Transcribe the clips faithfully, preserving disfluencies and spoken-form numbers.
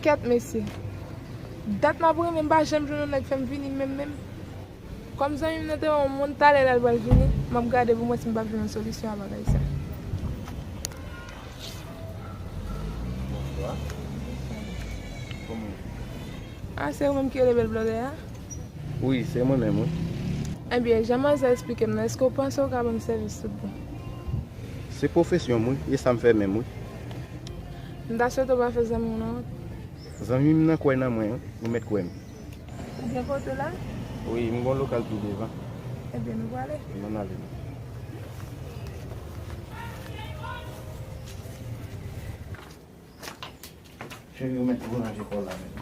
Kèt mesye. Dat m ap renmen, m pa janm jwenn yon nèg fè m vini menm menm. Kòm zanmi m nan te ban m yon moun, talè l al pral vini, m ap gade pou m wè si m p ap jwenn yon solisyon a bagay sa. Bonswa. Kòman w ye? Ah, se ou menm ki rele bèl blòdè a? Wi, se mwen menm, wi. Ebyen, jan manzè eksplike m nan, èske w panse w ka ban m sèvis tout bon? Se pwofesyon m, wi, e sa m fè menm, wi. M ta swete w pa fè zanmi w nan wont. Zanmi m nan kwè nan mwen, wi, ou mèt kwè m. Ou gen kote w la? Wi, m gen yon lokal pi devan. Ebyen, nou prale. M ann ale. Cheri, ou mèt tou ranje kò w la menm.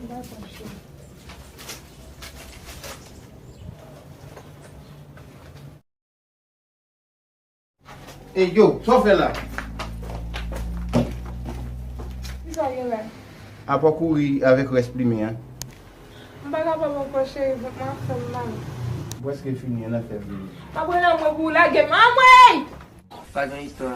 Dakò, cheri. Ey, yo, sa w fè la? Kisa gen la? Apa w kouri avèk rès plimen an? M pa kapab ankò, cheri, vant mwen ap fè m mal. M prèske fini, ann al fè vini. M ap rele anmwe pou w lage m. Anmwe! Pa gen istwa.